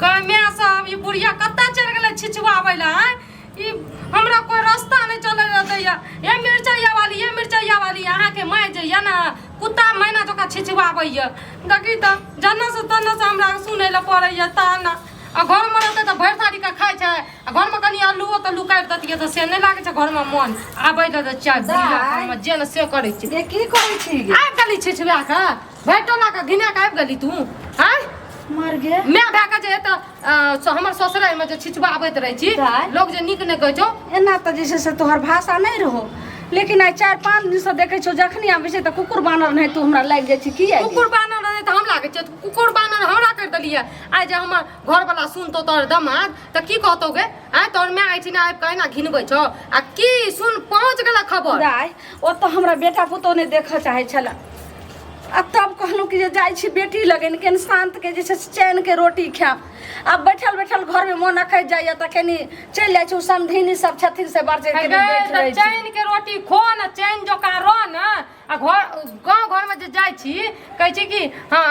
गमे सब ई बुढ़िया कतऽ चलि गेलै छिछुआबै लए आँय ई हमरा कोइ रास्ता नहि चलै लए दैया। हे मिरचैया वाली, हे मिरचैया वाली, अहाँके माय जे यऽ ने कुत्ता मैना जकाँ छिछुआबैया। देखी तऽ जन्ने से तन्ने से हमरा सुनै लए पड़ैया ताना। आ घरमे रहतै तऽ भरि थारीके खाइ छै, आ घरमे कनि अल्लुओ तल्लू काटि दैतियै तऽ से नहि लागै छै घरमे मोन आबै लए। तऽ चाय बुढ़िया घरमे जे ने से करै छै। गे, की करै छी गे? आबि गेली छिछुआ कऽ, भरि टोला के घिना कऽ आबि गेली तू आँय? मर गे। माय भए कऽ जे एतऽ हमर ससुरारिमे जे छिछुआबैत रहै छी, दाइ। लोक जे नीक नहि कहै छौ। एना तऽ जे छै से तोहर भाषा नहि रहो, लेकिन आइ 4-5 दिनसँ देखै छौ, जखनी आबै छै तऽ कुकुर बानर नहि तू हमरा लागि जाइ छी। किया गे? कुकुर बानर रहै तऽ हम लागै छियै? कुकुर बानर हमरा करि देलियै। आइ जे हमर घरवला सुनतौ तोहर दमाद तऽ की कहतौ गे? आँय, तोहर माय एहिठिना आबि कऽ एना घिनबै छौ आ की सुन पहुँच गेलै खबर। दाइ, ओतऽ हमरा बेटा पुतोह नहि देखऽ चाहै छलै, आ तब कहलहुँ कि जे जाइ छी बेटी लगन, कनि शान्तके जे छै से चैनके रोटी खायब। आब बैठल बैठल घरमे मोन अखैत जाइए तऽ कनि चलि जाइ छी, ओ समधिनी सब छथिन से बड़ जे कनि बैठ रहै छी। चैन के रोटी खो ने, चैन जकाँ रह ने। आ घर गाँव घरमे जे जाइ छी, कहै छी कि हँ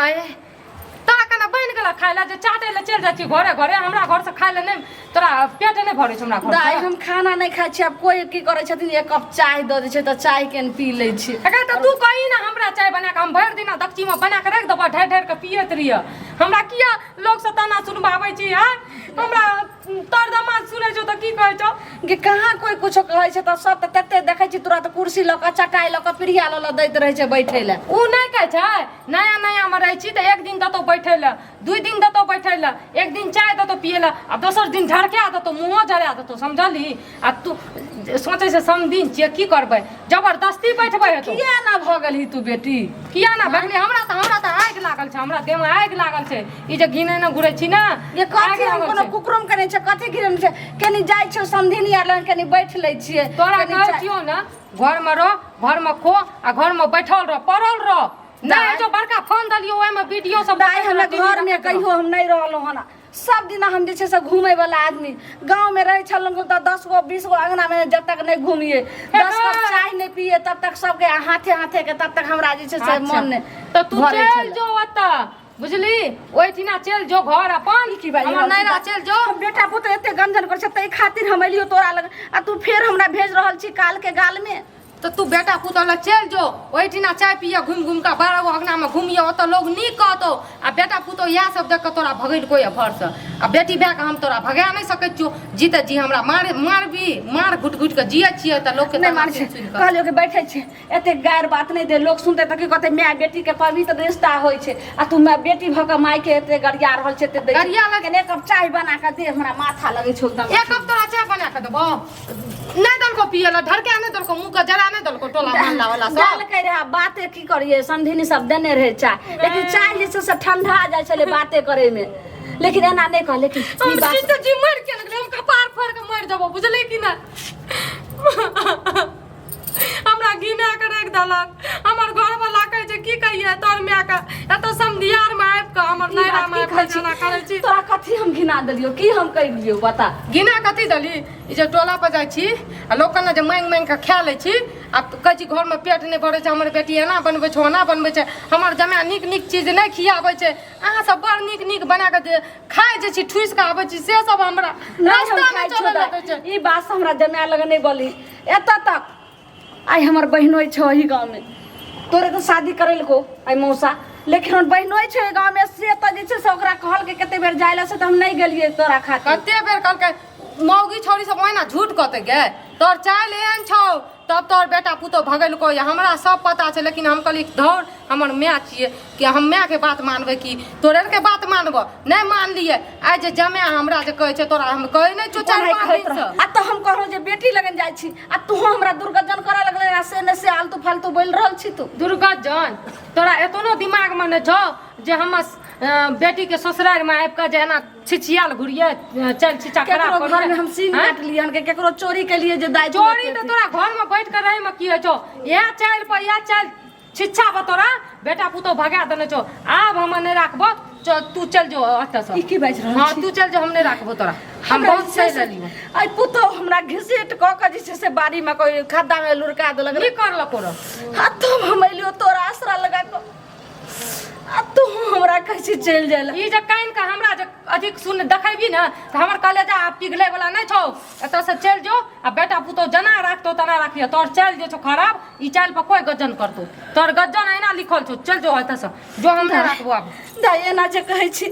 तोरा केना बनि गेल खाय लए जे चाटे लए चलि जाइ छी घरे घरे? हमरा घरसँ खाय लए नहि तोरा पेट नहि भरै छौ हमरा घरसँ? दाइ, हम खाना नहि खाइ छी। आब कोइ की करै छथिन, एक कप चाय दऽ दै छै तऽ चाय कनि पी लै छी। अगर तऽ तू कही ने हमरा चाय बना कऽ, हम भरि दिना दक्षीमे बना कऽ राखि देबऽ, ढेर ढेर कऽ पियैत रहियऽ। हमरा किया लोकसँ ताना सुनबाबै छी? आँय, हमरा तोर दमाद सुनै छौ तऽ की कहै छौ? गे, कहाँ कोइ कुछो कहै छै? तऽ सब तऽ तते देखै छी तुरंत कुर्सी लऽ कऽ, चटाइ लऽ कऽ, पीढ़िया लऽ लऽ दैत रहै छै बैठै लए। ओ नहि कहै छै? नया नयामे रहै छी तऽ एक दिन देतौ बैठै लए, 2 दिन देतौ बैठै लए, एक दिन चाय देतौ पियै लए आ दोसर दिन झड़का देतौ, मुँहो जरा देतौ, समझलही? आ तू सोचै छै समधिन छियै, की करबै, जबरदस्ती बैठबै हेतौ। किया ना भऽ गेलही तू बेटी? किया ना भऽ गेली? हमरा तऽ आगि लागल छै, हमरा देहमे आगि लागल छै। ई जे घिने घुरै छी ने, ये आगि कथी हम लागल कोनो छै। कुकरुम करै छै? कथी घिरन छै? कनि जाइ छियौ समधिनी आर लग, कनि बैठ लै छियै। तोरा कनि कहै छियौ ने, घरमे रह, घरमे खो आ घरमे बैठल रह, पड़ल रह। नहि जो बड़का फोन देलियौ, ओहिमे वीडियो सब दाइ, देखैत हमे रह, टीवी घरमे देखैत रह। कहियो हम नहि रहलहुँ हन। सब दिना हम जे छै से घूमे वाला आदमी। गाँव में रहै छलहुँ तऽ 10 गो 20 गो अंगना में जब तक नहि घूमिए, 10 कप चाय नहि पिए, तब तक सबके हाथे हाथे के तब तक हमरा जे छै से मन नहि तऽ तू भरै चलि छलै। जो ओतऽ, बुझली? ओहिठिना चलि जो घर अपन। की बाजि हमर रहल छी नैहरा दाइ? चलि जो। हम बेटा पुतोह एते गंजन करै छै, ताहि खातिर हम एलियो तोरा लग, आ तू फेर हमरा भेज रहल छी काल के गाल में। तऽ तू बेटा पुतोह लग चलि जो, ओहिठिना चाय पिय, घुमि घुमि कऽ 12 गो अंगनामे घुमिय, ओतऽ लोग नीक कहतौ। आ बेटा पुतोह इएह सब देख कऽ तोरा भगेलको यऽ घरसँ। आ बेटी भए कऽ हम तोरा भगा नहि सकै छियौ। जीते जी हमरा मारे मारबी, मार घुटि घुटि कऽ जियै छियै तऽ लोकके नहि ताना मानै सुनि छै। सुनि कऽ कहलियौ कि बैठे छै, एते गारि बात नहि दे, लोक सुनतै तऽ की कहतै? माय बेटी के पवित्र रिश्ता होइ छै, आ तू माय बेटी भऽ कऽ माय के एते गरिया रहल छै, एते दै छै। गरिया लग- कने एक कप चाय बना कऽ दे, हमरा माथा लगै छौ एकदम। एक कप तोरा चाय बना कऽ देबौ? नहि देलको पियै लए, ढरका नहि देलको, मुँह के जरा नहि देलको टोला मोहल्ला वाला सब? देलकै रहए। बाते की करियै, समधिनी सब देने रहै चाय, लेकिन चाय जे छै से ठंडा जाइ छलै बाते करैमे। लेकिन एना नहि कह, लेकिन ई हम बात जीते जी मरि के लगलै, हम कपार फोड़ के मरि जेबो, बुझलै कि नहि? हमरा घिना के राखि देलक। हमर घरवला कहै छै, की कहियै तोहर मायके, एतऽ समधियारमे आबि कऽ हमर ई बात नैहरामे की आबि कहै कऽ छी? एना करै छी। तोरा कथी हम घिना देलियौ? की हम कहि दियौ, बता। घिना कथी देली? ई जे टोला पर जाइ छी आ लोक ने जे माँगि माँगि कऽ खा लै छी आ कहै छी घरमे पेट नहि भरै छै, हमर बेटी एना बनबै छै, ओना बनबै छै, हमर जमाए नीक नीक चीज नहि खियाबै छै, अहाँ सब बड़ नीक नीक बना कऽ जे खाइ जे छी, ठुसि कऽ आबै छी, से सब हमरा नहि हम रास्ता खाइ नहि छियौ चलऽ दाइ। दै छै। ई बात से हमरा जमाए लग नहि बोली। एतऽ तक आइ हमर बहिनोइ छै ओही गाँवमे, तोरे तऽ शादी करेलको आइ मौसा, लेकिन हमर बहिनोइ छै ओहि गाँवमे, से तऽ जे छै से ओकरा कहलकै कते बेर जाय लए, से तऽ हम नहि गेलियै तोरा खातिर। कते बेर कहलकै? मौगी छौड़ी सब ओहिना झूठ कहतै गे। तोहर चालि एहन छौ तब तोहर बेटा पुतोह भगेलको या, हमरा सब पता छै। लेकिन हम कहली, धौर, हमर माय छियै, कि हम मायके बात मानबै कि तोरे के बात मानबो? नहि मानलियै। आइ जे जमाए हमरा जे कहै छै, तोरा हम कहै नहि छौ चारि ओनाहि पाँच कहैत रह। दिनसँ। आ तऽ हम कहलहुँ जे बेटी लगन जाइ छी, आ तू हमरा दुर्गजन करऽ लगले, आ से ने से आलतू फालतू बोलि रहल छी तू। दुर्गजन? तोरा एतनो दिमागमे नहि छौ जे हमर बेटीके ससुरारिमे आबि कऽ जे एना छिछियाल घुरिये चल छिछा खराब केकरो घर में हम सीन आँय? काटलियै हन के केकरो चोरी के लिए जे दाइ चोरी तऽ तोरा घर में बैठ के रहे में की होइ छौ? इएह चालि पर इएह चालि छिच्छा पर तोरा बेटा पुतोह भगा देने छौ। आब हम नहि राखबो, तू चल जो एतऽ से। ई की बाजि रहल हँ छी? तू चल जो, हम नहि राखबो तोरा, हम हमरा बहुत जे छै सही से- लेलियौ। आइ पुतोह हमरा घिसेट कऽ के जे छै से बाड़ी में कोई खद्दा में लुढ़का देलक। की करलको रो? आ तब हम एलियो तोरा आसरा लगा कऽ, आ तू हमरा कहै छी चलि जाय लए। ई जे कानि के हमरा जे अधिक सुन देखेबी ने तऽ हमर कलेजा आब पिघले वाला नहि छौ। एतऽ से चलि जो आ बेटा पुतोह जेना राखतौ तेना राखिह। तोहर चालि जे छौ खराब, ई चालि पर कोइ गज्जन करतौ? तोहर गज्जन एना लिखल छौ। चलि जो एतऽ से, जो, हम नहि राखबो आब। दाइ, एना जे कहै छी,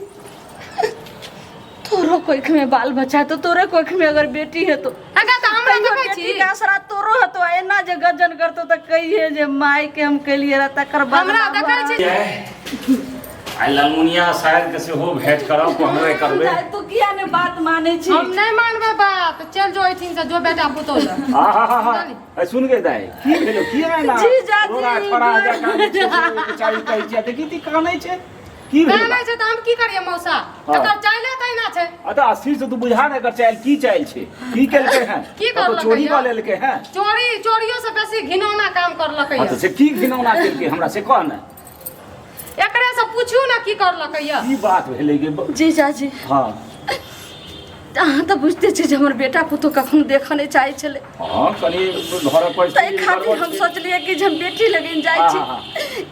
तोरो कोखि में बाल बच्चा हेतौ, तोरे कोखि में अगर बेटी हेतौ, अगर तऽ हमरा तैयो देखै छी बेटी के आसरा तोरो हेतौ। आ एना जे गजन करतौ तऽ कहिए जे माय के हम केलिए रह तकर हमरा बदला देखै छी। आइ ललमुनिया साइर के सेहो भेंट करब, कहबे करबै। दाइ, तू किया ने बात मानै छी? हम नहि मानबै बात। चल जो एहिठिन से, जो बेटा पुतोह लग। हा हा हा हा, ए, सुन गे दाइ, की भेलो? की एना जी, जा, जी, रोड़ा छोड़ा जकाँ जे छै से बेचारी कहै छै, देखी ती कानै छै, की भेलै? कानै छै तऽ हम की करियै मौसा? हाँ। एकर चाइले तऽ एना छै। आ तऽ अस्थिर से तू बुझा ने, एकर चाइल की चाइल छै? की केलकै हैं? की कतौ करलकै चोरी यौ? कऽ लेलकै हैं? चोरी, चोरियो से बेसी घिनौना काम करलकै। हाँ तऽ से की घिनौना केलकै, हमरा से कह ने। एकरे से पूछू ने की करलकै यऽ। की बात भेलै गे? जी चाची। हाँ। अहाँ तऽ बुझिते छी जे हमर बेटा पुतोह कखनो देखऽ नहि चाहै छलै। हाँ, कनि घरक ताहि परिस्थिति खातिर गड़बड़ हम छै। सोचलियै कि जे हम बेटी लगन जाइ छी, हाँ, हाँ,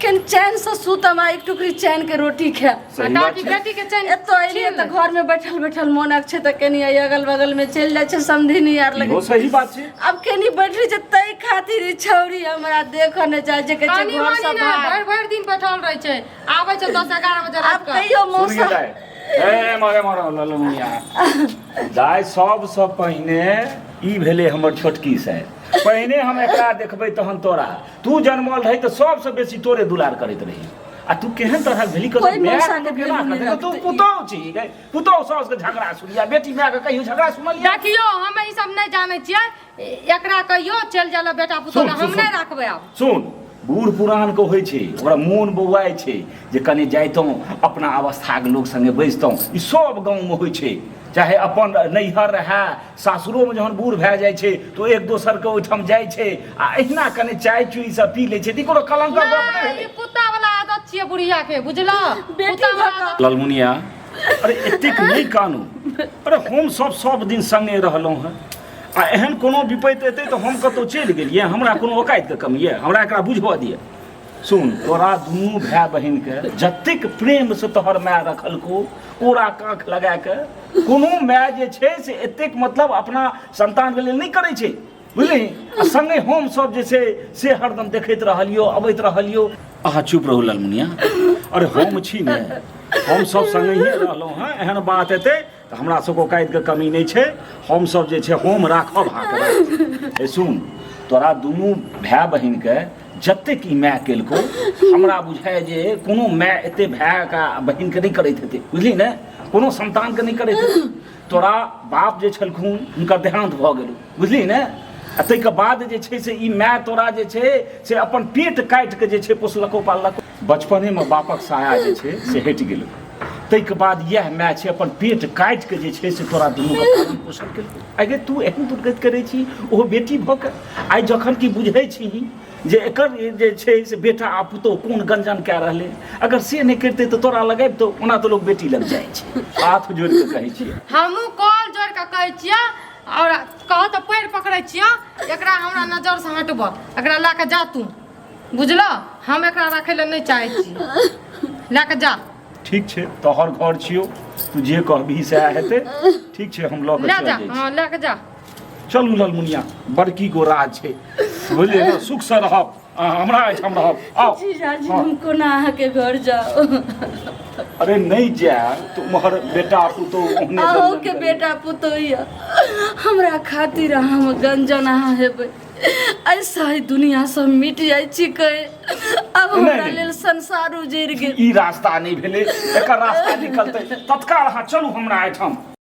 कनि चैनसँ सुतम आ एक टुकड़ी चैन के रोटी खायब। सही बात ताकि छै। बेटी के चैन एतऽ एलियै छीन तऽ ले। घरमे बैठल बैठल मोन छै तऽ कनि एहि अगल बगलमे चलि जाइ छै समधिनी आर लग। इहो सही बात छै। आब कनि बैठली छै, ताहि खातिर ई छौरी हमरा देखऽ नहि चाहै छै, कहै छै कनि घर मनि सँ नहि, बाहर। भरि भरि दिन बैठल रहै छै, आबै छै 10-11 बजे आब राति कऽ। कहियो सुन गे मौसा दाइ, ए मारे मारे ललमुनिया दाइ, सबसँ पहिने ई भेलै हमर छोटकी साइर। पहिने हम एकरा देखबै तहन तोरा। तू जन्मल रही तऽ सबसँ बेसी तोरे दुलार करैत रही आ तू केहन तरहक भेली? कतौ कोइ माय मौसा के के केना भेलू नहि करतै? तू रखतै। पुतहु छी गै, पुतहु साउस के झगड़ा सुनिया, बेटी माय के कहियो झगड़ा सुनलिया? देखियौ, हम ई सब नहि जानै छियै। एकरा कहियो चलि जाय बेटा पुतोह सुन, लग, हम सुन, नहि सुन। राखबै आब। सुन, बूढ़ पुरान के होइ छै, ओकरा मोन बौआइ छै जे कनि जैतहुँ, अपना अवस्थाके लोक संगे बैसतहुँ। ई सब गाँवमे होइ छै, चाहे अपन नैहर रहए, सासुरोमे जहन बूढ़ भए जाइ छै तऽ ओ एक दोसरके ओहिठाम जाइ छै आ एहिना कनि चाय चुई सब पी लै छै, तऽ ई कोनो कलंकक गप नहि नहि, भेलै। ई कुत्ता वाला आदत छियै बुढ़िया के, बुझलऽ? बेटी कुत्ता वाला भऽ कऽ। आदत। ललमुनिया, अरे एतेक नहि कानू। अरे हम सब सब दिन संगे रहलहुँ हेँ आ एहन कोनो विपैत एतै तऽ हम कतहु चलि गेलियै? हमरा कोनो औकातिके कमी यऽ? हमरा एकरा बुझबऽ दिअ। सुन, तोरा दुनू भाय बहिनके जतेक प्रेमसँ तोहर माय रखलकौ, कोरा काँख लगा कऽ, कोनो माय जे छै से एतेक मतलब अपना संतानके लेल नहि करै छै, बुझलिही? आ संगे हम सब जे छै से हरदम देखैत रहलियौ, अबैत रहलियौ। अहाँ चुप रहू ललमुनिया। अरे हम छी ने, हम सब संगहिए रहलहुँ हँ। एहन बात एतै तऽ हमरा सबके औकातिके कमी नहि छै। हम सब जे छै, हम राखब अहाँके। ए सुन, तोरा दुनू भाय बहिनके जतेक ई माय केलकौ, हमरा बुझाय जे कोनो माय एते भायके आ बहिनके नहि करैत हेतै, बुझली ने? कोनो संतानके नहि करैत हेतै। तोरा बाप जे छलखुन, हुनकर देहांत भऽ गेलौ, बुझली ने? आ ताहिके बाद जे छै से ई माय तोरा जे छै से अपन पेट काटि कऽ जे छै पोसलकौ पाललकौ। बचपनेमे बापक साया जे छै से हटि गेलौ, ताहिके बाद इएह माय छै अपन पेट काटि कऽ जे छै से तोरा दुनूके पालन पोषण केलकौ। आइ गे, तू एहन दुर्गति करै छी, ओहो बेटी भऽ कऽ? आइ जखन कि बुझै छीही जे एकर जे छै से बेटा आ पुतोह कोन गंजन कए रहलै, अगर से नहि करितै तऽ तोरा लग अबितौ? ओना तऽ लोक बेटी लग जाइ छै। हाथ जोड़ि कऽ कहै छियै। हमहूँ कॉल जोड़ि कऽ कहै छियै आओर कह तऽ पैर पकड़ै छियै, एकरा हमरा नजरसँ हटबऽ, एकरा लए कऽ जा तू, बुझलऽ? हम एकरा राखै लए नहि चाहै छी, लए कऽ जा। ठीक छै, तोहर घर छियौ, तू जे कहबही सएह हेतै। ठीक छै, हम लऽ कऽ लए चलि जा। जाइ छी। हँ, लए कऽ जा। चलू ललमुनिया, बड़की गो राज छै, बुझलियै ने? सुखसँ रहब, अहाँ हमरा एहिठाम रहब, आउ। जीजाजी। हाँ। हम कोना अहाँके घर जाउ? अरे नहि जायब तऽ उम्हर बेटा पुतोह ओहने अहूँके गंजन करै। बेटा पुतोह यऽ, हमरा खातिर अहाँ हम गंजन अहाँ हेबै, ऐसा ही दुनिया सब मिट जाइ छिकै। अब नहि, हमरा नहि। लेल संसार उजड़ि गेल। ई रास्ता नहि भेलै, एकर रास्ता निकलतै तत्काल। अहाँ चलू हमरा एहिठाम।